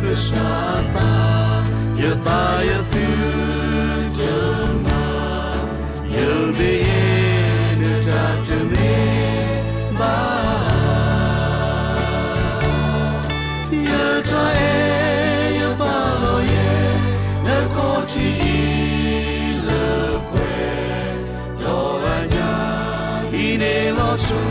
ကစၢ်အသး, ယသးယသုတမၤ, ယမ့ၢ်ယဲနတၢ်တမ့ၢ် ဘၣ်, ယတၢ်အဲၣ်ယပာ်လီၤယဲ နခီၣ်ထံးအံၤလၢပှဲၤ, ဒီးအညၣ်အံၤန့ၣ်လီၤဆိ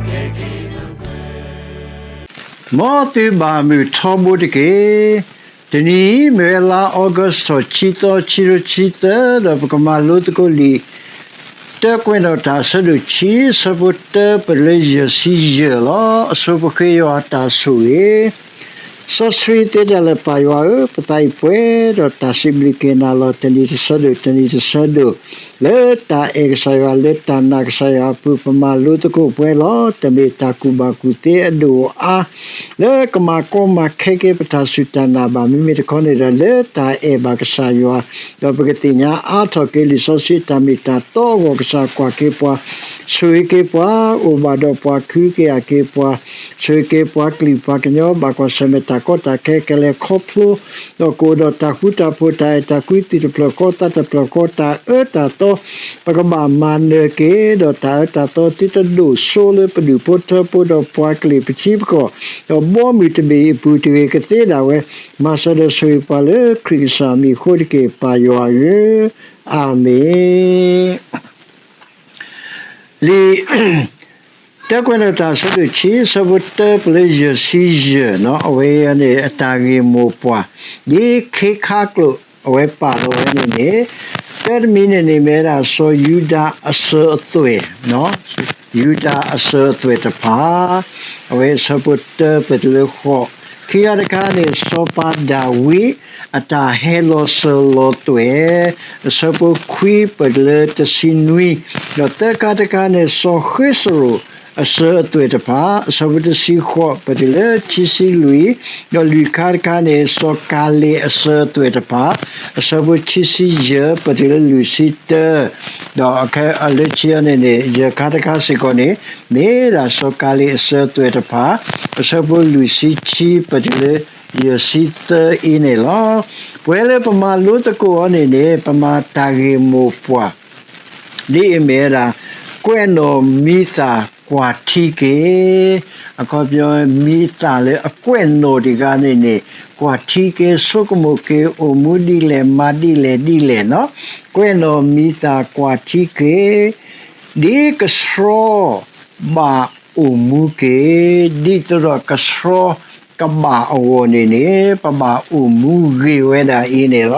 ကဲက့ၤနပှဲၤ မ်သုဘၣ်မုာ်ထီဘိတက့ၢ်. တနံၤအံၤ မ့ၢ်ဝဲလါအီကူးထီၣ် ခံသီ ခံကထိခံဆံသၢ ဒီးပကမၤလိသကိးလံာ် တၢကွဲးနီၣ်တၢ် အဆၢဒိၣ်ခံ အဆၢဖိတၢ ပတုၤလၢယဲၢ်ဆံယဲၢ်လီၤ. အဆိပဃ့ယွၤတၢ်ဆိၣ်ဂ့ၤ စီဆှံသ့တၢ်လၢာ် ပၢ်ယွၤဧၢ, ပသးအံၤပှဲၤဒီးတၢ်စံးဘျုးက့ၤနၤလီၤ. တနံၤတဆၢဒိၣ် တနံၤတဆၢဒိၣ် လၢတၢ်အဲၣ်ကစၢ်ယွၤ လၢတၢ်နာ်ကစၢ်ယွၤအပူၤ ပမၤလိသကိးပှဲၤလီၤ. တမ့ၢ်တၢ်ကူၣ်ဘၣ်ကူၣ်သ့အဒိၣ်အါ လၢကမၤကီမၤခဲက့ၤပတၢ်စူၢ်တၢ်နာ်ဘၣ်. မ့မ့ၢ်တခီန့ၣ်ဒီး လၢတၢ်အဲၣ်ဘၣ်ကစၢ်ယွၤ ဒီးပကသ့ၣ်ညါအါထီၣ်က့ၤလံာ်စီဆှံ တၢ်မ့ၢ်တၢ်တီအဂီၢ် ကစၢ်ကွၢ်က့ၤပှၤ, ဆိၣ်ဂ့ၤက့ၤပှၤ, အိၣ်ဘၣ်ဒီးပှၤ ကဟုကယာ်က့ၤပှၤ, ဆိၣ်ဂ့ၤက့ၤပှၤကလုာ်ပှၤကညီ ဘၣ်ကွၢ်ဆၢၣ်မဲာ်တၢ်ကီတၢ်ခဲ ကလဲၤခီဖျိ ဒီးကအိၣ်ဒီးတၢ်ဃူတၢ်ဖိး တၢ်အဲၣ်တၢ်ကွံ သူၣ်တဖျၢၣ်ဃီသးတဖျၢၣ်ဃီ တၢ်အၢတၢ်သီ ပကဘၣ်မၤနၢၤက့ၤ ဒီးတၢ်အၢတၢ်သီသုတဒိၣ်စိလၢပဒူၣ်ဖိထၢဖိ ဒီးပှၤကလုာ်ပထံပကီၢ် ဒီးဘီမုၢ်တဘ့ၣ်အပူၤတဂ့ၤ ကသ့ဒၣ်ဝဲ, မၤစၢၤဒီးဆိၣ်ဂ့ၤပှၤလၢခရံာ်ကစၢ်မံၤအဃိတက့ၢ် ပၢ်ယွၤဧၢ, အၤမ့ၣ်. လံာ် တၢကွဲးနီၣ်တၢ် အဆၢဒိၣ်ခံ အဆၢဖိတၢ ပတုၤလၢယဲၢ်ဆံယဲၢ်န့ၣ် အဝဲန့ၣ် အတၢ်ဂ့ၢ်မိၢ်ပှၢ် ဒ်ခ့ခါကျိာ် အဝဲပာ်လီၤဝဲန့ၣ်န့ၣ်, တၢတမံၤန့ၣ်န့ၣ် မ့ၢ်ဝဲဒၣ်စီၤယူဒၤအစၢၤအသွဲၣ်, ယူဒၤအစၢၤအသွဲၣ်တဖၣ်, အဝဲအဆၢဖိတၢ ပတုၤလၢဃိး, ခံခါတခါန့ၣ် စီၤပၤဒၤဝံး အတၢ်ဟဲလီၤစၢၤလီၤသွဲၣ်, အဆၢဖိခွံ ပတုၤလၢတဆံနွံ, ဒီးသၢခါတခါန့ၣ် စီၤဃ့စရိၣ် အစၢၤအသွဲၣ်တဖၣ်, အဆၢဖိတဆံဃိး ပတုၤလၢခံဆံလွံၢ်, ဒီးလွံၢ်ခါတခါန့ၣ် စီၤကၤလ့းအစၢၤအသွဲၣ်တဖၣ်, အဆၢဖိခံဆံယဲၢ် ပတုၤလၢလွံၢ်ဆံတၢ, ဒီးအခဲလၢခံန့ၣ်န့ၣ် ယဲၢ်ခါတခါစ့ၢ်ကီးန့ၣ် မ့ၢ်ဒၣ်စီၤကၤလ့းအစၢၤအသွဲၣ်တဖၣ်, အဆၢဖိလွံၢ်ဆံခံ ပတုၤလၢယဲၢ်ဆံသၢအံၤန့ၣ်လီၤ. ပဝဲလၢပမၤလိသကိးအီၤန့ၣ်န့ၣ် ပမၤတၢ်ဂ့ၢ်မိၢ်ပှၢ် ဒ်အမ့ၢ်ဝဲဒၣ် ကွဲးနီၣ်မံသးကွၢ်ထံက့ၤ, အခီပညီ မံသးလၢအကွဲးနီၣ်တဂၤန့ၣ်န့ၣ် ကွၢ်ထံက့ၤ ဆိကမိၣ်က့ၤ အိၣ်မူဒ်လဲၣ် မၤဒ်လဲၣ်ဒ်လဲၣ်န့ၣ်, ကွဲးနီၣ်မံသးကွၢ်ထံက့ၤ, ဒ်ကဆှီဘၣ်အိၣ်မူက့ၤ, ဒ်သိးဒီးကဆှီကဘၣ်အဂီၢ်န့ၣ်န့ၣ် ပဘၣ်အိၣ်မူဂ့ၤဝဲဒၣ်အံၤန့ၣ်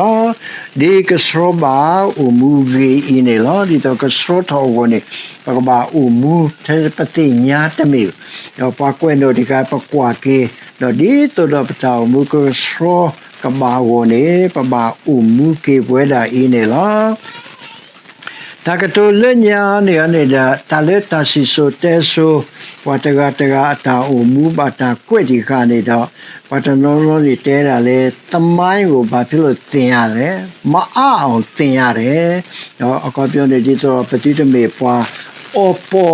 လီၤ. ဒ်ကဆှီဘၣ်အိၣ်မူဂ့ၤအံၤန့ၣ်လီၤ. ဒ်သိးကဆှီထီၣ်အဂီၢ်န့ၣ် ပကဘၣ်အိၣ်မူ ထဲပသ့ၣ်ညါတမ့ၢ်, ဒီးပှၤကွဲးနီၣ်တဂၤ ပကွၢ်က့ၤ, ဒီးဒ်သိးဒီးပတၢ်အိၣ်မူကဆှီကဘၣ်အဂီၢ်န့ၣ် ပဘၣ်အိၣ်မူက့ၤပဝဲဒၣ်အံၤန့ၣ်လီၤ. တၢ်ကတိၤလၢညါန့ၣ်န့ၣ်ဒီး တၢ်လၢတၢ်စံၣ်စိၤတဲစိၤ ပှၤတဂၤတဂၤအတၢ်အိၣ်မူဘၣ်တၢ်ကွဲးတံၢ်ဃာ်န့ၣ်ဒီး ပှၤတနီၤနီၤန့ၣ်တဲဒၣ်လၢ သမိုင်းကို ဘာဖြစ်လို့သင်ရတယ်, မအားအောင်သင်ရတယ်, ဒီးအခီပညီန့ၣ် ဒ်သိးဒီးပသုတမ့ၢ်ပှၤအီပီ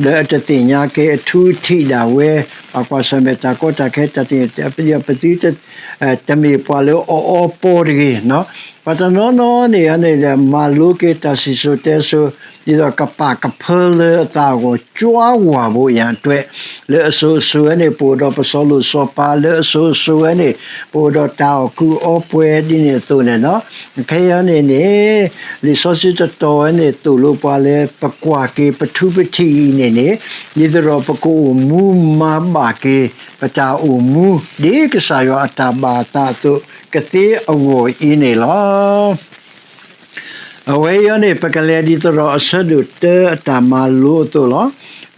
လၢအတသ့ၣ်ညါက့ၤအထူအထံးဒၣ်ဝဲ, ပှၤကွၢ်ဆၢၣ်မဲာ်တၢ်ကီတၢ်ခဲ တၢ်သ့ၣ်ညါ ပသု တမ့ၢ်ပှၤလၢအအီပီတဂ့ၤ, ပှၤတနီၤနီၤန့ၣ်န့ၣ်ဒီး မၤလိက့ၤတၢ်စံၣ်စိၤတဲစိၤ ဒ်သိးကပာ်ကဖၢလၢအသးအဂီၢ် ကြွားဝါဖို့ရန်အတွက်, လၢအစိၤစိၤဝဲန့ၣ် ပအိၣ်ဒီးပစီၤလိၣ်စီၤပၤ, လၢအစိၤစိၤဝဲန့ၣ် ပအိၣ်ဒီးတၢ်အီၣ်ကုးအီပှဲၤဒ်န့ၣ်အသိးန့ၣ်လီၤ. ခဲအံၤန့ၣ်န့ၣ် လံာ်စီဆှံတတီၤဝဲန့ၣ် သိၣ်လိပှၤလၢပကွၢ်က့ၤပထူပထံးအံၤန့ၣ်န့ၣ်, ဒ်သိးဒီးပကအိၣ်မူမၤဘၣ်က့ၤ ပတၢ်အိၣ်မူ ဒ်ကစၢ်ယွၤအတၢ်ဘၣ်အသးအသိး ကသ့အဂီၢ်အံၤန့ၣ်လီၤ. အဝဲအံၤန့ၣ် ပကလဲၤဒ်သိးဒီးအဆၢဒိၣ်တၢအတၢ်မၤလိအသိးလီၤ.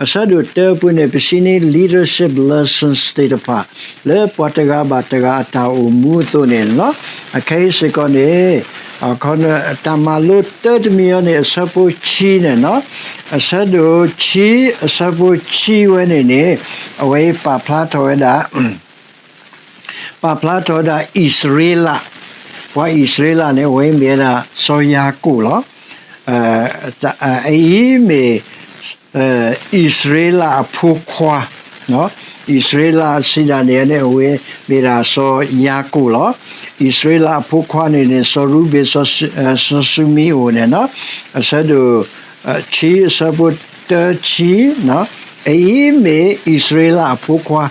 အဆၢဒိၣ်တၢအပူၤန့ၣ် ပစံးန့ၢ် leadership lessons သ့ၣ်တဖၣ် လၢပှၤတဂၤဘၣ်တဂၤအတၢ်အိၣ်မူအသိးန့ၣ်လီၤ. အခဲအံၤစ့ၢ်ကီးန့ၣ် တၢ်မၤလိတၢတမံၤအံၤန့ၣ် အဆၢဖိခံန့ၣ်လီၤ. အဆၢဒိၣ်ခံ အဆၢဖိခံဝဲန့ၣ်န့ၣ် အဝဲအံၤပာ်ဖျါထီၣ်ဝဲဒၣ် ပာ်ဖျါထီၣ်ဝဲဒၣ်အံၣ်စရ့လး, ပှၤအံၣ်စရ့လးန့ၣ် အဝဲအံၤမ့ၢ်ဝဲဒၣ်စီၤယၤကိာ်လီၤ. အအံၤမ့ၢ် အံၣ်စရ့လးအဖိခွါ, အံၣ်စရ့လးစံးဒၣ်န့ၣ်န့ၣ် အဝဲမ့ၢ်ဒၣ်စီၤယၤကိာ်လီၤ. အံၣ်စရ့လးအဖိခွါန့ၣ်န့ၣ် စီၤရူဘ့ၣ် စီၤၡမံအိၣ်န့ၣ်နီၤ, အဆၢဒိၣ် ဆံ အဆၢဖိတဆံ, အအံၤမ့ၢ်အံၣ်စရ့လးအဖိခွါ,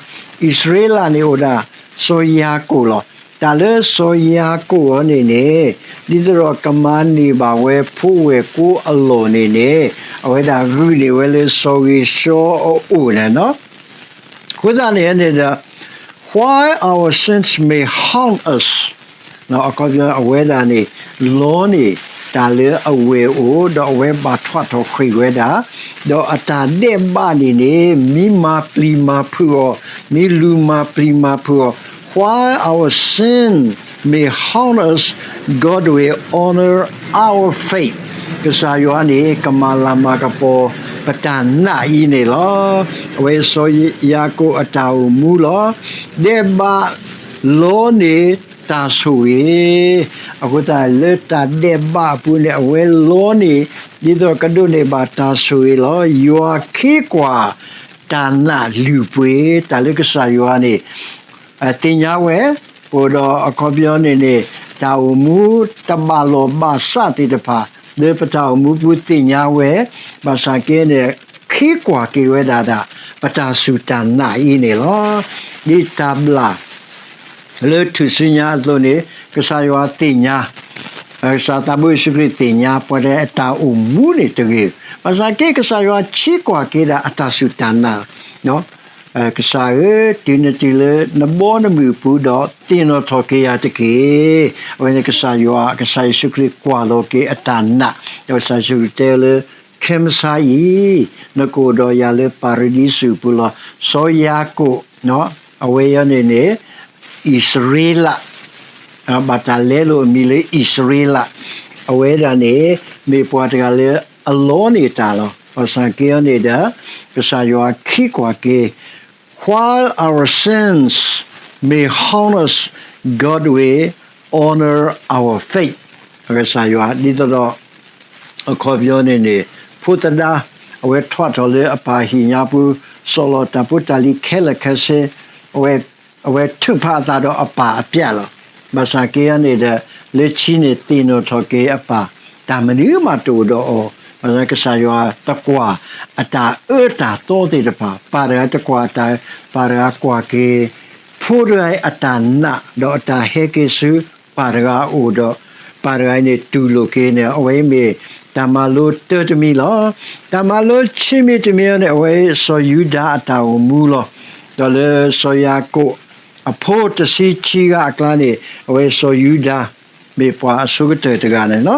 အံၣ်စရ့လးန့ၣ်အိၣ်ဒၣ်စီၤယၤကိာ်လီၤ. တၢ်လၢစီၤယၤကိာ်အံၤန့ၣ်န့ၣ် ဒ်သိးဒီးကမၤန့ၢ်ဘၣ်ဝဲဖိဝဲၢ်ကိအလီၢ်န့ၣ်န့ၣ် အဝဲဒၣ်ဂုာ်န့ၢ်ဝဲလၢစီၤဂ့ၤၡီအအိၣ်န့ၣ်နီၤ. အဃိသတးန့ၣ်န့ၣ်ဒီး while our sins may haunt us အခီပညီ အဝဲဒၣ်န့ၣ် လီန့ၢ်တၢ်လၢအဝဲၢ်အိၣ် ဒီးအဝဲဘၣ်ထွးထီၣ်ဃ့ၢ်ဝဲဒၣ်, ဒီးအတၢ်ဒဲးဘးန့ၣ်န့ၣ် မ့ၢ်မၤပျံၤမၤဖုးအီၤ, မ့ၢ်လူၤမၤပျံၤမၤဖုးအီၤ, while our sin may haunt us, God will honor our faith. ကစၢ်ယွၤန့ၣ် ကမၤလၤမၤကပီၤပတၢ်နာ်အံၤန့ၣ်လီၤ. အဝဲစီၤယၤကိာ်အတၢ်အိၣ်မူလီၤ. ဒဲးဘးလီန့ၢ်တၢ်ဆိၣ်ဂ့ၤ, အဃိသတးလၢတၢ်ဒဲးဘးအပူၤန့ၣ် အဝဲလီန့ၢ် ဒ်သိးကဒိးန့ၢ်ဘၣ်တၢ်ဆိၣ်ဂ့ၤလီၤ. ယွၤခ့ကွၢ်တၢ်နာ်လုၢ်ပှ့ၤ, တၢ်လၢကစၢ်ယွၤန့ၣ် သ့ၣ်ညါဝဲ, အိၣ်ဒီးအခီပညီန့ၣ်န့ၣ် တၢ်အိၣ်မူတဘၣ်လိာ်ဘၣ်စးသ့ၣ်တဖၣ် လၢပတၢ်အိၣ်မူပူၤသ့ၣ်ညါဝဲ, ဘၣ်ဆၣ်က့န့ၣ် ခ့ကွၢ်က့ၤဝဲဒၣ်ဒၣ် ပတၢ်စူၢ်တၢ်နာ်အံၤန့ၣ်လီၤ. ဒ်တၢ်ဘျၣ်လၢထူၣ်စုညါအသိးန့ၣ် ကစၢ်ယွၤသ့ၣ်ညါ, ကစၢ်သးဘိယ့ၣ်ၡူးခရံာ်သ့ၣ်ညါ ပှၤတၢ်အတၢ်အိၣ်မူန့ၣ်တဂ့ၤ, ဘၣ်ဆၣ်က့ ကစၢ်ယွၤခ့ကွၢ်က့ၤဒၣ်အတၢ်စူၢ်တၢ်နာ် ကစၢ်ဧၢ, တုၤနတုၤလၢနဘီနမုၢ်အပူၤဒီး သ့ၣ်နီၣ်ထီၣ်က့ၤယၤတက့ၢ်. အဝဲန့ၣ်ကစၢ်ယွၤ, ကစၢ်ယ့ၣ်ၡူးခရံာ်ကွၢ်လီၤက့ၤအတၢ်နာ်, ဒီးကစၢ်ယ့ၣ်ၡူးခရံာ်တဲလၢ ခဲမုၢ်ဆါအံၤ နကအိၣ်ဒီးယၤလၢပၤရဒံစူးအပူၤလီၤ. စီၤယၤကိာ်, အဝဲအံၤန့ၣ်န့ၣ် အံၣ်စရ့လး ဘၣ်တၢ်လဲလိာ်အမံၤလၢအံၣ်စရ့လး, အဝဲဒၣ်န့ၣ် မ့ၢ်ပှၤတဂၤလၢအလီန့ၢ်တၢ်လီၤ. ဘၣ်ဆၣ်က့အံၤန့ၣ်ဒီး ကစၢ်ယွၤခ့ကွၢ်က့ၤ, while our sins may haunt us, God will honor our faith. ကစၢ်ယွၤ ဒ်သိးဒီး အခီပညီန့ၣ်န့ၣ် ဖိသဒါ အဝဲထွးထီၣ်လၢအပၢ်ဟံၣ်ညါပူၤ စီၣ်လီၤတၢ်ဖိတၢ်လံၤခဲလၢာ်ခဲဆ့, အဝဲထုးဖးအသးဒီးအပၢ်အပျဲၢ်လီၤ. ဘၣ်ဆၣ်က့အံၤန့ၣ်ဒီး လၢခံန့ၣ်သ့ၣ်နီၣ်ထီၣ်က့ၤအပၢ် တၢ်မနုၤမးတအိၣ်ဒီးအီၤ, ဘၣ်ဆၣ်ကစၢ်ယွၤတကွၢ်အတၢ်အၢတၢ်သီသ့ၣ်တဖၣ်, ပၢ်တဂၤတကွၢ်အတၢ်, ပၢ်တဂၤကွၢ်က့ၤ ဖိတဂၤအတၢ်နာ် ဒီးအတၢ်ဟဲက့ၤဆူ ပၢ်တဂၤအအိၣ်ဒီး ပၢ်တဂၤအံၤန့ၣ်တူၢ်လိာ်က့ၤန့ၣ် အဝဲမ့ၢ်တၢ်မၤလိတၢတမံၤလီၤ. တၢ်မၤလိဆံမံၤတမံၤအံၤန့ၣ် အဝဲစီၤယူဒၤအတၢ်အိၣ်မူလီၤ. ဒီးလၢစီၤယၤကိာ်အဖိတဆံခံဂၤအကျါန့ၣ် အဝဲစီၤယူဒၤ မ့ၢ်ပှၤအဆိကတၢၢ်တဂၤန့ၣ်လီၤ.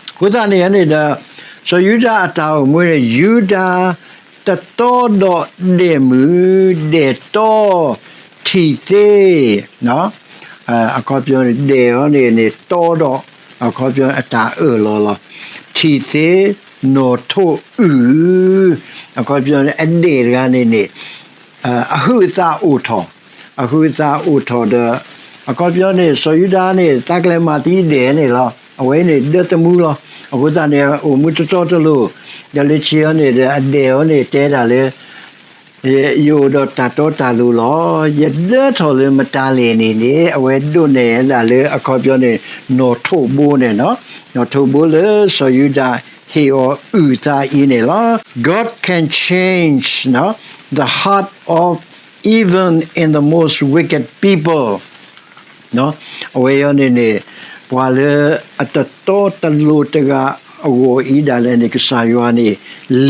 အဃိသတးန့ၣ်န့ၣ်ဒီး စီၤယူဒၤအတၢ်အိၣ်မူန့ၣ် ယူဒၤတတီဒီးဒဲၣ်မုၣ် ဒဲၣ်တီ ထံၣ်သ့, အခီပညီန့ၣ် ဒဲၣ်အံၤန့ၣ်န့ၣ် တီဒီး အခီပညီအတၢ်အၢၣ်လီၤလီၤ. ထံၣ်သ့ နီၣ်ထိၣ်အုၣ်, အခီပညီန့ၣ် အဒဲၣ်တဂၤန့ၣ်န့ၣ် အဟုးအသးအိၣ်ထီၣ်, အဟုးအသးအိၣ်ထီၣ်ဒီး အခီပညီန့ၣ် စီၤယူဒၤန့ၣ် သးကလဲၤမၤသံဒဲၣ်န့ၣ်လီၤ. အဝဲန့ၣ်ဒၢသမူလီၤ. အဃိသတးန့ၣ် အိၣ်မူတတီတလိၤ, ဒီးလၢခံအံၤန့ၣ်ဒီး အဒဲၣ်အံၤန့ၣ်တဲဒၣ်လၢ ယအိၣ်ဒီးတၢ်တီတၢ်လိၤလီၤ. ယဒၢထီၣ်လၢမတၤလဲၣ်န့ၣ်န့ၣ် အဝဲဒိးနဲၣ်ဒၣ်လၢအခီပညီန့ၣ် နီၣ်ထိၣ်ဘိန့ၣ်, နီၣ်ထိၣ်ဘိလၢစီၤယူဒၤဟ့ၣ်အီၤအုၣ်သးအံၤန့ၣ်လီၤ. God can change the heart of even in the most wicked people. အဝဲအံၤန့ၣ်န့ၣ် ပှၤလၢအတတီတလိၤတဂၤအဂီၢ်အံၤဒၣ်လဲာ်န့ၣ် ကစၢ်ယွၤန့ၣ်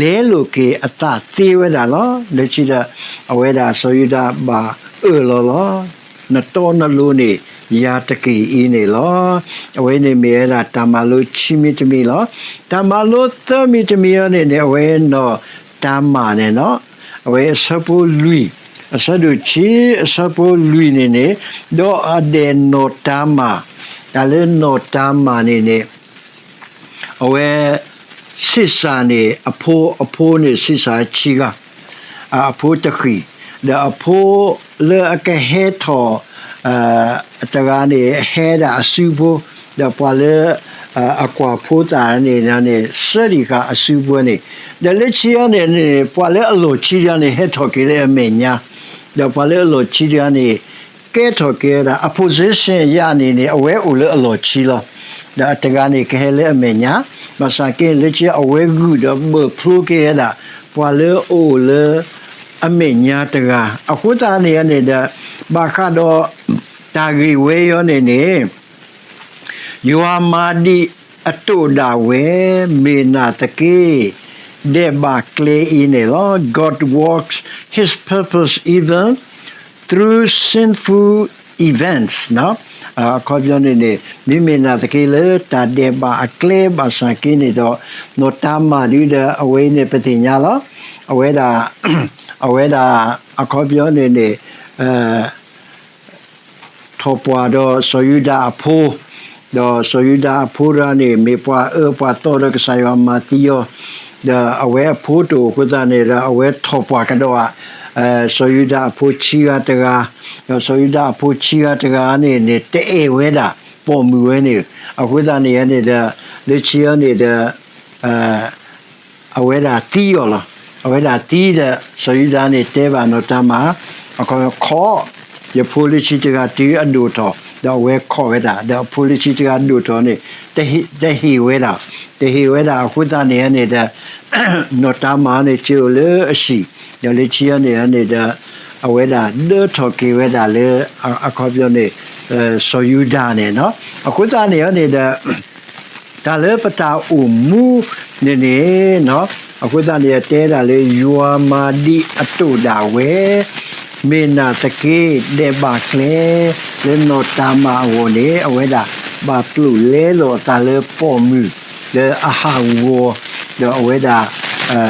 လဲလိာ်က့ၤအသးသ့ဝဲဒၣ်လီၤ. လၢခံဒီး အဝဲဒၣ်စီၤယူဒၤဘၣ်အၢၣ်လီၤလီၤ. နတီနလိၤန့ၣ် ယၤတက့ၢ်အံၤန့ၣ်လီၤ. အဝဲန့ၣ်မ့ၢ်ဝဲဒၣ်တၢ်မၤလိခံမံၤတမံၤလီၤ. တၢ်မၤလိသၢမံၤတမံၤအံၤန့ၣ်န့ၣ် အဝဲနီၢ်တၤမၢ်န့ၣ်နီၤ, အဝဲအဆၢဖိလွံၢ်, အဆၢဒိၣ်ခံ အဆၢဖိလွံၢ်န့ၣ်န့ၣ်, ဒီးအဒဲၣ်နီၢ်တၤမၢ်, တၢ်လၢနီၢ်တၤမၢ်န့ၣ်န့ၣ် အဝဲ ဆံးစၢ်န့ၣ် အဖိ, အဖိန့ၣ်ဆံးစၢ်ဆံဂၤ, အဖိတဃံၢ်, ဒီးအဖိလၢအကဟဲထီၣ် တဂၤန့ၣ် ဟဲဒၣ်အစုဖိ, ဒီးပှၤလၢအကွၢ်ဖိသၣ်န့ၣ်န့ၣ် စၢဒံးဃာ်အစုဖိန့ၣ်, ဒီးလၢခံအံၤန့ၣ်န့ၣ် ပှၤလၢအလီၢ်ခံတဂၤန့ၣ် ဟဲထီၣ်က့ၤလၢအမဲာ်ညါ, ဒီးပှၤလၢအလီၢ်ခံတဂၤန့ၣ် ကဲထီၣ်က့ၤဝဲဒၣ် အ position အံၤန့ၣ်န့ၣ် အဝဲအိၣ်လၢအလီၢ်ခံလီၤ. ဒီးတဂၤန့ၣ်ကဟဲလၢအမဲာ်ညါ, ဘၣ်ဆၣ်က့န့ၣ် လၢခံအဝဲဂုာ်ဒီးဘၢၣ်ဖျိက့ၤဝဲဒၣ် ပှၤလၢအအိၣ်လၢအမဲာ်ညါတဂၤ, အဃိသတးန့ၣ်န့ၣ်ဒီး ဘၣ်ဃးဒီးတၢ်ဂ့ၢ်ဝဲအံၤန့ၣ်န့ၣ် ယွၤမၤဒံးအတိာ်ဒၣ်ဝဲ, မ့ၢ်နာ်သက့ ဒဲးဘးကျဲအံၤန့ၣ်လီၤ. God works his purpose even through sinful events အခီပညီန့ၣ်န့ၣ် မ့မ့ၢ်နာ်သက့လၢတၢ်ဒဲးဘးအကျဲဘၣ်ဆၣ်က့န့ၣ်ဒီး နီၢ်တၤမၣ်ဒုဒီး အဝဲအံၤန့ၣ်ပသ့ၣ်ညါလီၤ. အဝဲဒၣ် အဝဲဒၣ် အခီပညီန့ၣ်န့ၣ် ထီၣ်ပှၢ်ဒီးစီၤယူဒၤအဖိ, ဒီးစီၤယူဒၤအဖိတဂၤန့ၣ် မ့ၢ်ပှၤအၢပှၤသီဒီးကစၢ်ယွၤမၤသံအီၤ, ဒီးအဝဲအဖိတအိၣ်အဃိသတးန့ၣ်ဒီး အဝဲထီၣ်ပှၢ်ကဒီးဧါ, စီၤယူဒၤအဖိဆံးဂၤတဂၤ, ဒီးစီၤယူဒၤအဖိဆံးဂၤတဂၤန့ၣ်န့ၣ် တအဲၣ်ဝဲဒၣ် ပိာ်မုၣ်ဝဲန့ၣ်, အဃိသတးန့ၣ်န့ၣ်ဒီး လၢခံအံၤန့ၣ်ဒီး အဝဲဒၣ်သံအီၤလီၤ. အဝဲဒၣ်သံဒီး စီၤယူဒၤန့ၣ်တဲဘၣ်နီၢ်တၤမၣ်, အခီ ခိး ယဖိလၢခံတဂၤတုၤအဒိၣ်ထီၣ်, ဒီးအဝဲခိးဝဲဒၣ်, ဒီးအဖိလၢခံတဂၤဒိၣ်ထီၣ်န့ၣ် တဟ့ၣ်ဝဲဒၣ်, တဟ့ၣ်ဝဲဒၣ်အဃိသတးန့ၣ်န့ၣ်ဒီး နီၢ်တၤမၣ်န့ၣ် စၢၤအိၣ်လၢအဟံၣ်, ဒီးလၢခံအံၤန့ၣ်န့ၣ်ဒီး အဝဲဒၣ်ဒၢထီၣ်က့ၤဝဲဒၣ်လၢ အခီပညီန့ၣ် စီၤယူဒၤန့ၣ်လီၤ. အဃိသတးန့ၣ်န့ၣ်ဒီး တၢ်လၢပတၢ်အိၣ်မူန့ၣ်န့ၣ် အဃိသတးန့ၣ် အတဲဒၣ်လၢယွၤမၤဒံးအတိာ်ဒၣ်ဝဲ, မ့ၢ်နာ်သက့ ဒဲးဘးကျဲ လၢနီၢ်တၤမၣ်အဂီၢ်န့ၣ် အဝဲဒၣ်ဘၣ်ပျိာ်လဲလိာ်အသးလၢပိာ်မုၣ်လၢအဟးဂီၤ, ဒီးအဝဲဒၣ်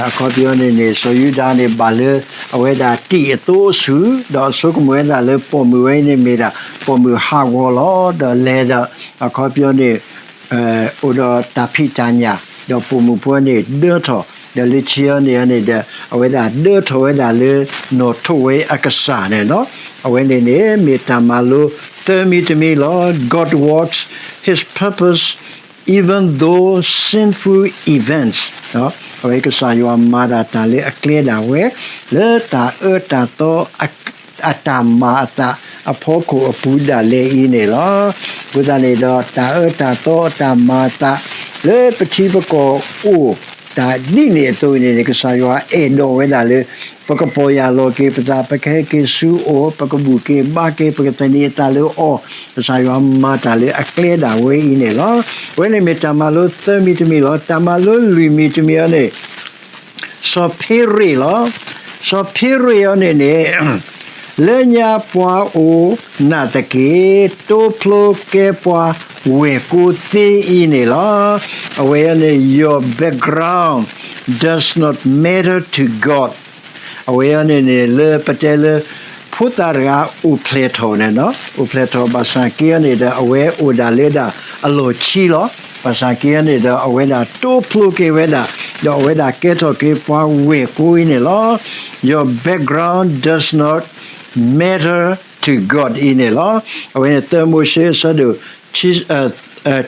အခီပညီန့ၣ်န့ၣ် စီၤယူဒၤန့ၣ်ဘၣ်လၢ အဝဲဒၣ်တံၢ်အသိအစု, ဒီးအဆိကမိၣ်ဝဲဒၣ်လၢပိာ်မုၣ်ဝဲအံၤန့ၣ်မ့ၢ်ဒၣ် ပိာ်မုၣ်ဟးဂီၤလီၤ, ဒီးလဲၤဒီး အခီပညီန့ၣ် အိၣ်ဒီးတၢ်ဖံးတၢ်ညၣ်, ဒီးပိာ်မုၣ်ဖိန့ၣ်ဒၢထီၣ်, ဒီးလၢခံအံၤန့ၣ်န့ၣ်ဒီး အဝဲဒၣ်ဒၢထီၣ်ဝဲဒၣ်လၢနီၣ်ထိးဝဲအကစၢ်န့ၣ်လီၤ. အဝဲန့ၣ်န့ၣ် မ့ၢ်တၢ်မၤလိသၢမံၤတမံၤလီၤ. God works his purpose even though sinful events အဝဲကစၢ်ယွၤမၤဒၣ်တၢ်လၢအကျဲဒၣ်ဝဲ လၢတၢ်အၢတၢ်သီ အတၢ်မၤအသးအဖီခိၣ်အပူၤဒၣ်လဲာ်အံၤန့ၣ်လီၤ. အဃိသတးန့ၣ်ဒီး တၢ်အၢတၢ်သီအတၢ်မၤအသး လၢပထံပကီၢ်အိၣ်တၢ်ဒ်န့ၣ်အသိးန့ၣ်န့ၣ် ကစၢ်ယွၤအဲၣ်ဒိးဝဲဒၣ်လၢ ပကပီၢ်ယၢ်လီၤက့ၤပသး, ပကဟဲက့ၤဆူအအိၣ်, ပကဘူၣ်က့ၤဘါက့ၤ, ပကသန့ၤအသးလၢအီၤ, ကစၢ်ယွၤမၤတၢ်လၢအကျဲဒၣ်ဝဲအံၤန့ၣ်လီၤ. အဝဲန့ၣ်မ့ၢ်တၢ်မၤလိသၢမံၤတမံၤလီၤ. တၢ်မၤလိလွံၢ်မံၤတမံၤအံၤန့ၣ် စီၤဖ့ရ့းလီၤ. စီၤဖ့ရ့းအံၤန့ၣ်န့ၣ် လၢညါပှၤအိၣ်နာ်သက့ တိဖျိကဲပှၤဝဲၢ်ကိသ့အံၤန့ၣ်လီၤ. အဝဲအံၤန့ၣ် your background does not matter to God. အဝဲအံၤန့ၣ်န့ၣ် လၢပတဲလၢ ဖိသၣ်တဂၤအိၣ်ဖျဲၣ်ထီၣ်န့ၣ်လီၤ. အိၣ်ဖျဲၣ်ထီၣ်ဘၣ်ဆၣ်က့အံၤန့ၣ်ဒီး အဝဲအိၣ်ဒၣ်လၢဒၣ်အလီၢ်ခံလီၤ. ဘၣ်ဆၣ်က့အံၤန့ၣ်ဒီး အဝဲဒၣ်တိဖျိက့ၤဝဲဒၣ်, ဒီးအဝဲဒၣ်ကဲထီၣ်က့ၤပှၤဝဲၢ်ကိအံၤန့ၣ်လီၤ. Your background does not matter to God အံၤန့ၣ်လီၤ. အဝဲန့ၣ် သၢမိၤၡ့အဆၢဒိၣ်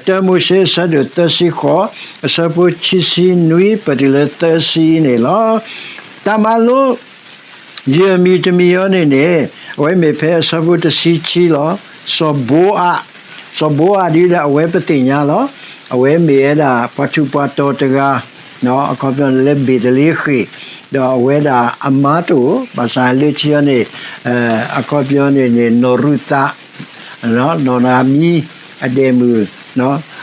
တၢမိၤၡ့အဆၢဒိၣ်သၢဆံဃိး အဆၢဖိခံဆံနွံ ပတုၤလၢသၢဆံန့ၣ်လီၤ. တၢ်မၤလိ ယဲၢ်မံၤတမံၤအံၤန့ၣ်န့ၣ် အဝဲမ့ၢ်ဖဲအဆၢဖိတဆံခံလီၤ. စီၤဘိအး, စီၤဘိအးဒ်ဒီးအဝဲပသ့ၣ်ညါလီၤ. အဝဲမ့ၢ်ဝဲဒၣ်ပှၤထူးပှၤတီၤတဂၤ အခီပညီလၢဘ့းသလ့ဃ့ၣ်, ဒီးအဝဲဒၣ်အမါတအိၣ်, ဘၣ်ဆၣ်လၢခံအံၤန့ၣ် အခီပညီန့ၣ်န့ၣ် နီၢ်ရူၤသး နီၢ်နၤမံ အဒဲးမုၣ်,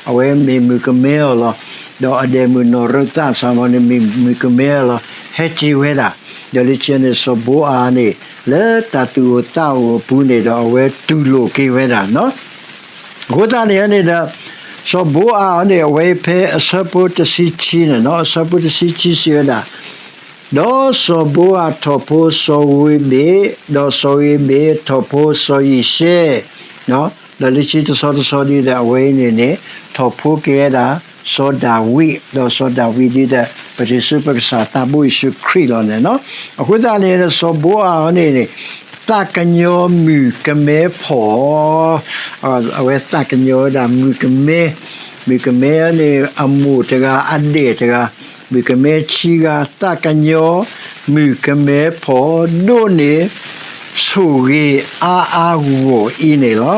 အဝဲမ့ၢ်မုၣ်ကမဲအီၤလီၤ. ဒီးအဒဲးမုၣ်နီၢ်ရူၤသးစ့ၢ်ကီးန့ၣ် မ့ၢ်မုၣ်ကမဲအီၤလီၤ. ဟဲက့ၤဝဲဒၣ်, ဒီးလၢခံအံၤန့ၣ် စီၤဘိအးန့ၣ် လၢတၢ်သူၣ်အိၣ်သးအိၣ်အပူၤန့ၣ်ဒီး အဝဲတူၢ်လိာ်က့ၤဝဲဒၣ် အဃိသတးန့ၣ်န့ၣ်ဒီး စီၤဘိအးအံၤန့ၣ် အဝဲဖဲအဆၢဖိတဆံခံန့ၣ်လီၤ. အဆၢဖိတဆံခံစံးဝဲဒၣ်, ဒီးစီၤဘိအးထီၣ်ဖိစီၤဧူဘ့း, ဒီးစီၤဧူဘ့းထီၣ်ဖိစီၤယံၡဲ, ဒီးလၢခံတဆီတဆီဒ်ဒီး အဝဲအံၤန့ၣ်န့ၣ် ထီၣ်ဖိက့ၤဝဲဒၣ် စီၤဒၤဝံး, ဒီးစီၤဒၤဝံးဒ်ဒီး ပတုၤဆူပကစၢ်သးဘိယ့ၣ်ၡူးခရံာ်လီၤန့ၣ်လီၤ. အဃိသတးန့ၣ် စီၤဘိအးအံၤန့ၣ်န့ၣ် သးကညီၤမုၣ်ကမဲဖီၣ် အဝဲသးကညီၤဝဲဒၣ်မုၣ်ကမဲ, မုၣ်ကမဲန့ၣ် အမိၢ်တဂၤ အဒဲးတဂၤ, မုၣ်ကမဲဆံးဂၤ သးကညီၤမုၣ်ကမဲဖီၣ် ဒိးန့ၢ် ဆိၣ်ဂ့ၤအါအါဂီၢ်ဂီၢ်အံၤန့ၣ်လီၤ.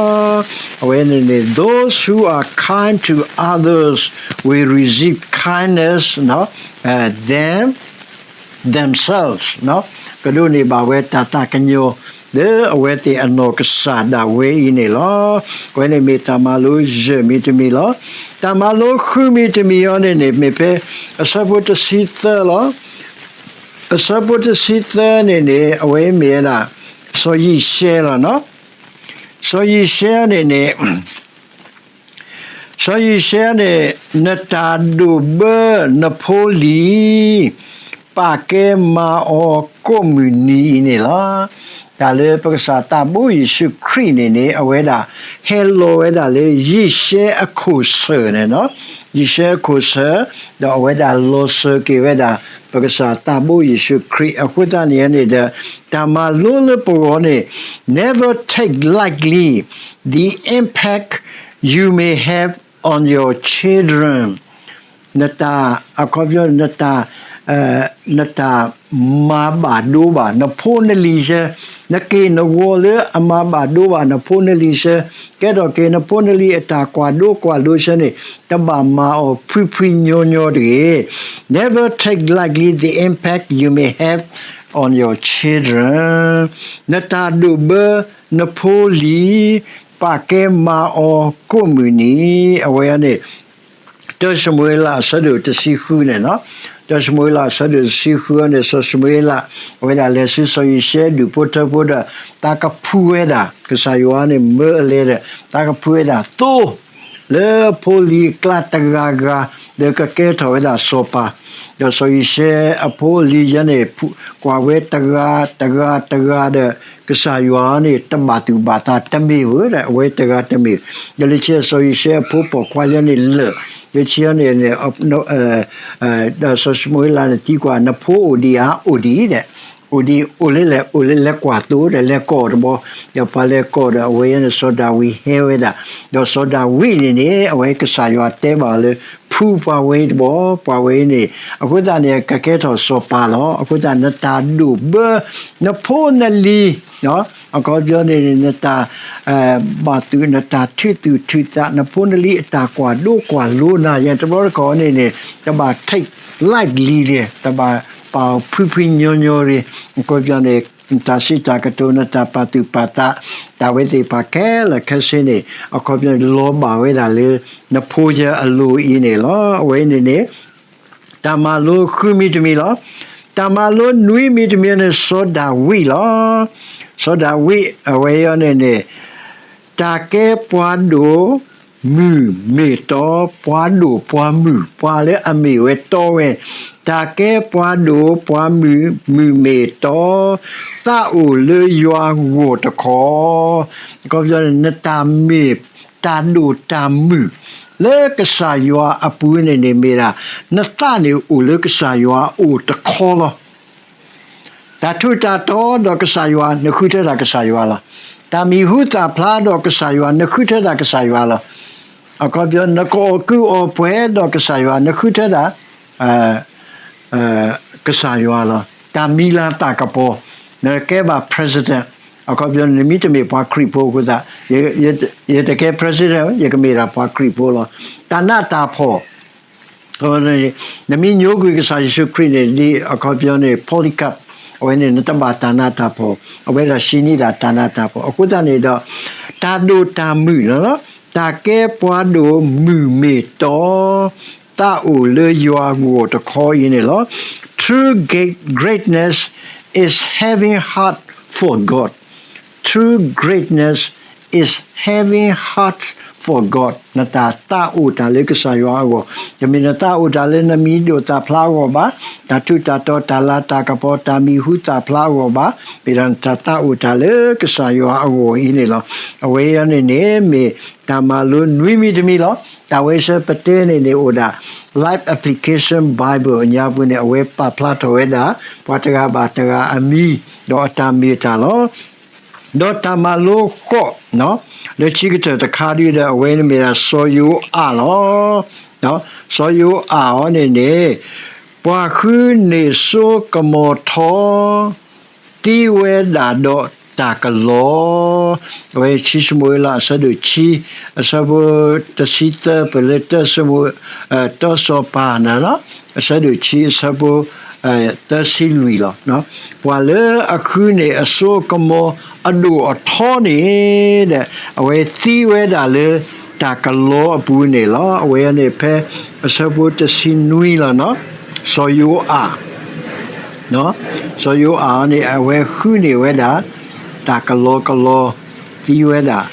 အဝဲန့ၣ်န့ၣ် those who are kind to others will receive kindness, them themselves, ကဒိးန့ၢ်ဘၣ်ဝဲတၢ်သးကညီၤ လၢအဝဲသ့ၣ်အနီၢ်ကစၢ်ဒၣ်ဝဲအံၤန့ၣ်လီၤ. အဝဲန့ၣ်မ့ၢ်တၢ်မၤလိယဲၢ်မံၤတမံၤလီၤ. တၢ်မၤလိဃုမံၤတမံၤအံၤန့ၣ်န့ၣ် မ့ၢ်ဖဲအဆၢဖိတဆံသၢလီၤ. အဆၢဖိတဆံသၢန့ၣ်န့ၣ် အဝဲမ့ၢ်ဝဲဒၣ် စီၤယံၤၡဲလီၤ. စီၤယံၤၡဲန့ၣ်န့ၣ် စီၤယံၤၡဲန့ၣ် နတၢ်ဒိၣ်ဘၢနဖိလံၤ ပာ်ကဲမၤအီၤကိးမုၢ်နံၤအံၤန့ၣ်လီၤ. တၢ်လၢပကစၢ်သးဘိယ့ၣ်ၡူးခရံာ်န့ၣ်န့ၣ် အဝဲဒၣ် ဟဲလီၤဝဲဒၣ်လၢယံၤၡဲအခိၣ်ဆၢၣ်န့ၣ်လီၤ. ယံၤၡဲအခိၣ်ဆၢၣ် ဒီးအဝဲဒၣ်လီၤစၢၤက့ၤဝဲဒၣ် ပကစၢ်သးဘိယ့ၣ်ၡူးခရံာ် အဃိသတးန့ၣ်န့ၣ်ဒီး တၢ်မၤလိလၢပဂီၢ်န့ၣ် never take lightly the impact you may have on your children. နတၢ် အခီပညီ နတၢ် နတၢ်မၤဘၣ်ဒိဘၣ် နဖိနလံၤဆၢ, နက့ၢ်နဂီၤလၢအမၤဘၣ်ဒိဘၣ် နဖိနလံၤဆၢ, ကဲထီၣ်က့ၤနဖိနလံၤအတၢ်ကွၢ်ဒိကွၢ်လိဆၢန့ၣ် တဘၣ်မၤအီၤဖှံဖှံညီညီတဂ့ၤ. Never take lightly the impact you may have on your children. နတၢ်ဒိၣ်ဘၢနဖိလံၤ ပာ်ကဲမၤအီၤကိးမုၢ်နံၤ အဝဲန့ၣ် တၢၡမူၤအ့လးအဆၢဒိၣ်တဆံဃုန့ၣ်လီၤ. တၢၡမူၤအ့လးအဆၢဒိၣ်တဆံဃုန့ၣ် စီၤၡမူၤအ့လး အဝဲဒၣ်လဲၤဆူစီၤယံၤၡဲဒူၣ်ဖိထၢဖိဒီး သးကဖှူဝဲဒၣ် ကစၢ်ယွၤန့ၣ်မၢအလဲဒီး သးကဖှူဝဲဒၣ်သိ လၢအဖိလံၤအကျါတဂၤဂၤ ဒီးကကဲထီၣ်ဝဲဒၣ်စီၤပၤ, ဒီးစီၤယံၤၡဲအဖိအလံၤယဲန့ၣ် ကွၢ်ဝဲတဂၤတဂၤတဂၤဒီး ကစၢ်ယွၤန့ၣ် တဘၣ်သူၣ်ဘၣ်သးတမ့ၢ်ဧိၤဒီး အဝဲတဂၤတမ့ၢ်, ဒီးလၢခံစီၤယံၤၡဲအဖိပိာ်ခွါယဲန့ၣ်လၢာ်, လၢခံန့ၣ် ဒီးစီၤၡမူၤအ့လးန့ၣ်သံကွၢ် နဖိအိၣ်ဒံးဧါ, အိၣ်ဒံးဒီး အိၣ်ဒံး အိၣ်လၢလဲၣ်, အိၣ်လၢလဲၤကွၢ်သိဒီး လဲၤကိးတဘျီ, ဒီးပှၤလဲၤကိးဒီး အဝဲယဲန့ၣ် စီၤဒၤဝံးဟဲဝဲဒၣ်, ဒီးစီၤဒၤဝံးန့ၣ်န့ၣ် အဝဲကစၢ်ယွၤတဲဘၣ်အီၤလၢ ဖှူပှၤဝဲအံၤတဘျီ, ပှၤဝဲအံၤန့ၣ် အဃိသတးန့ၣ် ကကဲထီၣ်စီၤပၤလီၤ. အဃိသတး နတၢ်ဒိၣ်ဘၢ နဖိနလံၤ အခီပညီန့ၣ်န့ၣ် နတၢ် ဘၣ်သူၣ် နတၢ်ထုးသူၣ်ထုးသး နဖိနလံၤအတၢ်ကွၢ်ဒိကွၢ်လိနၤ ယဲတဘျီတခီၣ်န့ၣ်န့ၣ် တဘၣ် take lightly ဒံး တဘၣ်ပာ်အီၤဖှံဖှံညီညီဒံး အခီပညီန့ၣ် နတၢ်စံးတၢ်ကတိၤ နတၢ်ပာ်သူၣ်ပာ်သး တၢ်ဝဲသ့ၣ်တဖၣ်ခဲလၢာ်ခဲဆ့န့ၣ် အခီပညီန့ၣ် လီၤဘၣ်ဝဲဒၣ်လၢ နဖိယဲအလိၤအံၤန့ၣ်လီၤ. အဝဲအံၤန့ၣ်န့ၣ် တၢ်မၤလိဃုမံၤတမံၤလီၤ. တၢ်မၤလိနွံမံၤတမံၤန့ၣ် စီၤဒၤဝံးလီၤ. စီၤဒၤဝံး အဝဲအံၤန့ၣ်န့ၣ် တၢ်ကဲပှၤဒိၣ်မုၢ်မ့ၢ်တီ ပှၤဒိၣ်ပှၤမုၢ် ပှၤလၢအမ့ၢ်ဝဲတီဝဲ တၢ်ကဲပှၤဒိၣ်ပှၤမုၢ် မုၢ်မ့ၢ်တီ သးအိၣ်လၢယွၤဂီၢ်တခီ အခီပညီန့ၣ် နတၢ်မ့ၢ်တၢ်ဒိၣ်တၢ်မုၢ် လၢကစၢ်ယွၤအပူၤန့ၣ်န့ၣ်မ့ၢ်ဒၣ် နသးန့ၣ်အိၣ်လၢကစၢ်ယွၤအအိၣ်တခီလီၤ. တၢ်ထူးတၢ်တီၤဒီးကစၢ်ယွၤ နဃုထၢဒၣ်ကစၢ်ယွၤလီၤ. တၢ်မံၤဟူသၣ်ဖျါဒီးကစၢ်ယွၤ နဃုထၢဒၣ်ကစၢ်ယွၤလီၤ. အခီပညီ နကအီၣ်ကုၢ်အီၣ်ပှဲၤဒီးကစၢ်ယွၤ နဃုထၢဒၣ် ကစၢ်ယွၤလီၤ. တၢ်မံၤလၤသၣ်ကပီၤ နကဲဘၣ် president အခီပညီ နမ့ၢ်တမ့ၢ်ပှၤခရံာ်ဖိအဃိသတး ယတကဲ president ယကမ့ၢ်ဒၣ်ပှၤခရံာ်ဖိလီၤ. တၢ်နးတၢ်ဖှီၣ် နမ့ၢ်ညိကွံာ်ကစၢ်ယ့ၣ်ၡူးခရံာ်န့ၣ် ဒ်အခီပညီန့ၣ် Polycarp အဝဲန့ၣ် နတဘၣ်တၢ်နးတၢ်ဖှီၣ် အဝဲဒၣ်ဆံးန့ၢ်ဒၣ်တၢ်နးတၢ်ဖှီၣ် အဃိသတးန့ၣ်ဒီး တၢ်ဒိၣ်တၢ်မုၢ်လီၤ. တၢ်ကဲပှၤဒိၣ်မုၢ်မ့ၢ်တီ သးအိၣ်လၢယွၤဂီၢ်တခီအံၤန့ၣ်လီၤ. True great- greatness is having heart for God. True greatness is having heart for God. နတၢ်သးအိၣ်တၢ်လၢကစၢ်ယွၤအဂီၢ် တမ့ၢ်နသးအိၣ်တၢ်လၢနမံၤဒိၣ်သၣ်ဖျါအဂီၢ်ဘၣ်, တၢ်ထူးတၢ်တီၤ တၢ်လၤတၢ်ကပီၤ တၢ်မံၤဟူသၣ်ဖျါအဂီၢ်ဘၣ်, မ့ၢ်ဒၣ်နတၢ်သးအိၣ်တၢ်လၢကစၢ်ယွၤအဂီၢ်အံၤန့ၣ်လီၤ. အဝဲအံၤန့ၣ်န့ၣ် မ့ၢ်တၢ်မၤလိနွံမံၤတမံၤလီၤ. တၢ်ဝဲဆၢပတဲန့ၣ်န့ၣ်အိၣ်ဒၣ် Life Application Bible အညါပူၤန့ၣ် အဝဲပာ်ဖျါထီၣ်ဝဲဒၣ် ပှၤတဂၤဘၣ်တဂၤအမံၤ ဒီးအတၢ်မ့ၢ်တၢ်လီၤ. ဒီးတၢ်မၤလိဃိး လၢခံကတၢၢ်တခါဒုဒီး အဝဲန့ၣ်မ့ၢ်ဒၣ်စီၤယိၤအးလီၤ. စီၤယိၤအးအံၤန့ၣ်န့ၣ် ပှၤဃုန့ၢ်စိကမီၤထီ သံဝဲဒၣ်ဒီး တၢ်ကလီ, အဝဲခံၡမူၤအ့လး အဆၢဒိၣ်ခံ အဆၢဖိတဆံသၢ ပလၢတၢၡမူၤ, တၢစီၤပၤန့ၣ်လီၤ, အဆၢဒိၣ်ခံ အဆၢဖိ သၢဆံလွံၢ်လီၤ. ပှၤလၢအဃုန့ၢ်အစိအကမီၤအဒိၣ်အထီန့ၣ်ဒီး အဝဲသံဝဲဒၣ်လၢတၢ်ကလီအပူၤန့ၣ်လီၤ. အဝဲန့ၣ်ဖဲအဆၢဖိတဆံနွံလီၤ. စီၤယိၤအၣ် စီၤယိၤအၣ်န့ၣ် အဝဲဃုန့ၢ်ဝဲဒၣ် တၢ်ကလီကလီ သံဝဲဒၣ်,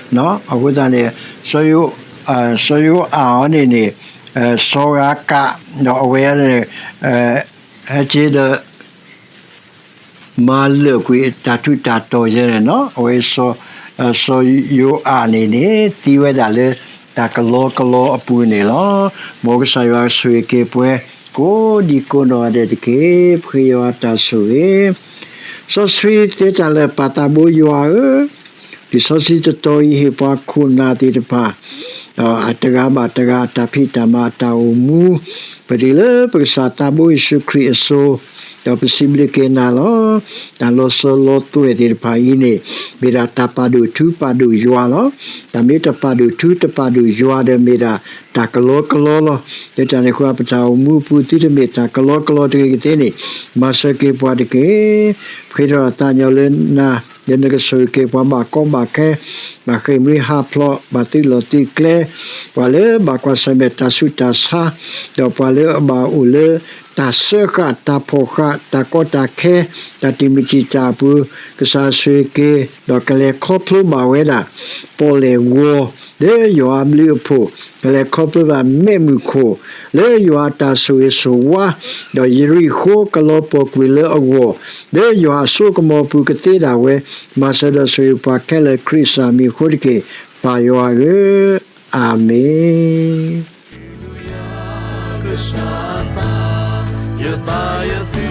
အဃိသတးန့ၣ် စီၤယိၤအၣ်အီၤန့ၣ်န့ၣ် စီၤဂၤကး ဒီးအဝဲန့ၣ် ဟဲက့ၤဒီး မၤလၢာ်ကွံာ်တၢ်ထူးတၢ်တီၤယဲန့ၣ်လီၤ. အဝဲ စီၤယိၤအၣ်န့ၣ်န့ၣ် သံဝဲဒၣ်လၢ တၢ်ကလီကလီအပူၤန့ၣ်လီၤ. မ်ကစၢ်ယွၤဆိၣ်ဂ့ၤက့ၤပှၤ ကိးဒံကိးနီၢ်ဂၤဒဲးတက့ၢ်. ပဃ့ယွၤတၢ်ဆိၣ်ဂ့ၤ စီဆှံသ့တၢ်လၢာ် ပၢ်သးဘိယွၤဧၢ, လံာ်စီဆှံတတီၤအံၤ ဟ့ၣ်ပှၤခိၣ်နၢ်သ့ၣ်တဖၣ် အတဂၤဘၣ်တဂၤ အတၢ်ဖံးတၢ်မၤအတၢ်အိၣ်မူ, ပဒုးလၢပကစၢ်သးဘိယ့ၣ်ၡူးခရံာ်အစိၤ, ဒီးပစံးဘျုးက့ၤနၤလီၤ. တၢ်လီၤစိၤလီၤသွဲၣ်သ့ၣ်တဖၣ်အံၤန့ၣ် မ့ၢ်ဒၣ်တၢ်ပာ်ဒိၣ်ထူပာ်ဒိၣ်ယွၤလီၤ. တၢ်မ့ၢ်တပာ်ဒိၣ်ထူတပာ်ဒိၣ်ယွၤဒီး မ့ၢ်ဒၣ်တၢ်ကလီကလီလီၤ. လၢတၢ်န့ၣ်အဃိ ပတၢ်အိၣ်မူအပူၤ သုတမ့ၢ်တၢ်ကလီကလီတဂ့ၤကသ့န့ၣ် မၤစၢၤက့ၤပှၤတက့ၢ်. ပဃ့ထီၣ်သးညီလၢနၤ လၢနကဆိၣ်ဂ့ၤက့ၤပှၤဘၣ်ကီဘၣ်ခဲ, ဘၣ်ဃ့ၢ်မှံဟးဖျိး, ဘၣ်သုးလီၢ်သုးကျဲ, ပှၤလၢဘၣ်ကွၢ်ဆၢၣ်မဲာ်တၢ်ဆူးတၢ်ဆါ, ဒီးပှၤလၢအဘၣ်အိၣ်လၢတၢ်စၢဃာ်တၢ်ဖီၣ်ဃာ် တၢ်ကီတၢ်ခဲ တၢ်တံာ်မုၢ်တံာ်တာ်အပူၤ, ကစၢ်ဆိၣ်ဂ့ၤက့ၤ ဒီးကလဲၤခီဖျိဘၣ်ဝဲဒၣ် ပီၣ်လဲၣ်ဂီၤ လၢယွၤအဘျုးအဖှိၣ်, ကလဲၤခီဖျိဘၣ်မဲးမုၢ်ခိၣ် လၢယွၤအတၢ်ဆိၣ်ဂ့ၤဆိၣ်ဝါ, ဒီးယရံၣ်ဃိကလီၤပှီၢ်ကွံာ်လၢအဂီၢ်, လၢယွၤအစိကမီၤအပူၤကသ့ဒၣ်ဝဲ, မၤစၢၤဒီးဆိၣ်ဂ့ၤပှၤခဲလၢာ် ခရံာ်စၢ်မံၤအဃိတက့ၢ်, ပၢ်ယွၤဧၢ, အၤမ့ၣ်. ကစၢ်အသး ယသးယသ့